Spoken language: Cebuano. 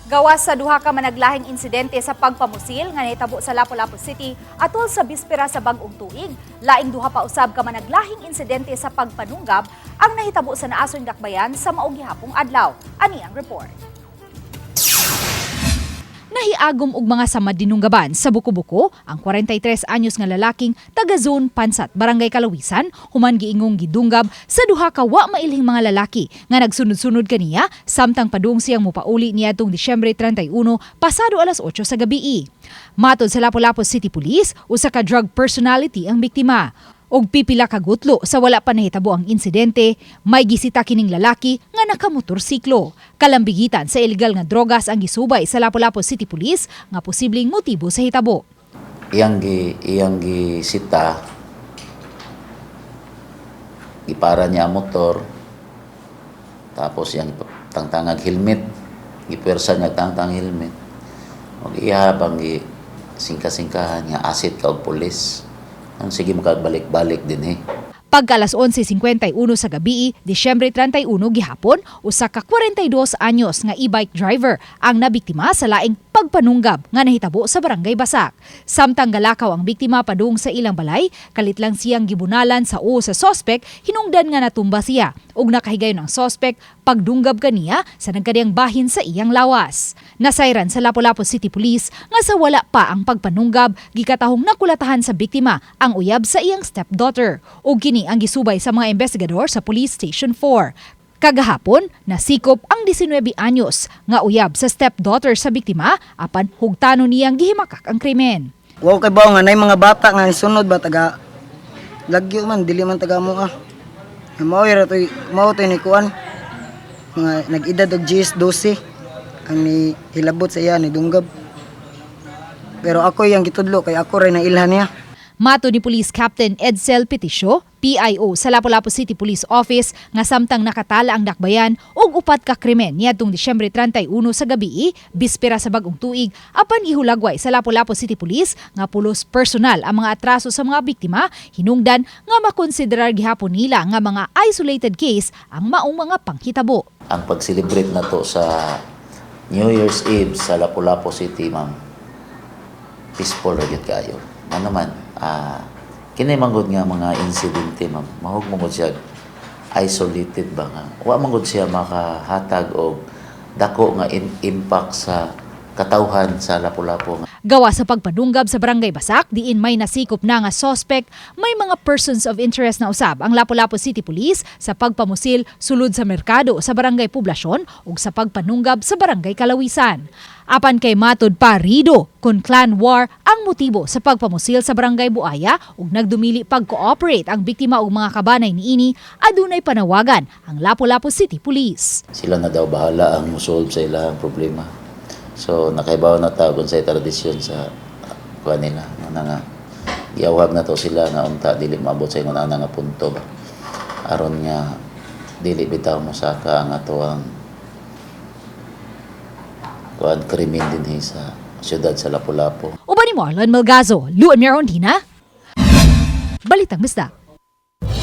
Gawas sa duha ka managlahing insidente sa pagpamusil nga nahitabo sa Lapu-Lapu City atol sa bispera sa bag-ong tuig, laing duha pa usab ka managlahing insidente sa pagpanunggab ang nahitabo sa naason dakbayan sa maong gihapong adlaw. Ani ang report. Nahiagom og mga samad dinunggaban sa Buko-Buko ang 43 anyos nga lalaking taga Zone Pansat, Barangay Kalawisan, human giingong gidunggab sa duha ka wa mailhing mga lalaki nga nagsunod-sunod kaniya samtang padung siyang mopauli niadtong Disyembre 31 pasado alas 8 sa gabii. Matod sa Lapu-Lapu City Police, usa ka drug personality ang biktima. Og pipila ka gutlo sa wala pa nahitabo ang insidente, may gisita kining lalaki nga nakamotorsiklo. Kalambigitan sa ilegal nga drogas ang gisubay sa Lapu-Lapu City Police nga posibleng motibo sa hitabo. Iyang gisita, gipara niya ang motor, tapos iyang tangtangag helmet, gipwersa niya tangtang helmet og iya bang gi singka-singkahan nga asit ka og pulis ang sige makagbalik-balik din eh. Pagka alas 11:51 sa gabi, Disyembre 31 gihapon, usa ka 42 anyos nga e-bike driver ang nabiktima sa laing pagpanunggab nga nahitabo sa Barangay Basak. Samtang galakaw ang biktima padung sa ilang balay, kalit lang siyang gibunalan sa uo sa sospek hinungdan nga natumba siya ug nakahigayon ang sospek pagdunggab kaniya sa nagkadiyang bahin sa iyang lawas. Nasayran sa Lapu-Lapu City Police nga sa wala pa ang pagpanunggab, gikatahong nakulatahan sa biktima ang uyab sa iyang stepdaughter. Ug kini ang gisubay sa mga investigador sa Police Station 4. Kagahapon, nasikop ang 19 anyos nga uyab sa stepdaughter sa biktima apan hugtano niyang gihimakak ang krimen. Wow, kay bawo nga nay mga bata nga sunod ba, taga lagyo man, dili man taga mo ah. Nga mao ra toy, mao toy ni kuan. Mga nag-edad og 10, 12 ang ni hilabot sa iya ni dunggab. Pero ako yang gitudlo kay ako ray nailhan niya. Mato ni Police Captain Edsel Peticio, PIO sa Lapu-Lapu City Police Office, nga samtang nakatala ang dakbayan og upat ka krimen niadtong Disyembre 31 sa gabi, bispera sa bag-ong tuig, apan ihulagway sa Lapu-Lapu City Police nga pulos personal ang mga atraso sa mga biktima hinungdan nga makonsiderar gihapon nila nga mga isolated case ang maong mga panghitabo. Ang pag-celebrate na to sa New Year's Eve sa Lapu-Lapu City, ma'am, peaceful ra gyud kaayo. Ano man, kini manggod nga mga insidente, ma'am, mahog manggod siya isolated ba nga. Wa manggod siya makahatag og dako nga impact sa katawhan sa Lapu-Lapu. Gawa sa pagpanunggab sa Barangay Basak, diin may nasikop na nga sospek, may mga persons of interest na usab ang Lapu-Lapu City Police sa pagpamusil sulod sa merkado sa Barangay Poblasyon ug sa pagpanunggab sa Barangay Kalawisan. Apan kay matud pa rido kung clan war ang motibo sa pagpamusil sa Barangay Buaya ug nagdumili pag-cooperate ang biktima ug mga kabanay niini, adunay panawagan ang Lapu-Lapu City Police. Sila na daw bahala ang musolve sa ilang problema. So nakaibaw na ta kung sa tradisyon sa kuan nila. Ano nga giawhag na to sila nga unta dili maabot sa ingon ana nga punto ba. Aron nga dili bitaw mosaka ang ato ang kuan krimen dinhi sa siyudad sa Lapu-Lapu. Uban ni Marlon Melgazo, Luan Mirondina, Balitang Bisdak.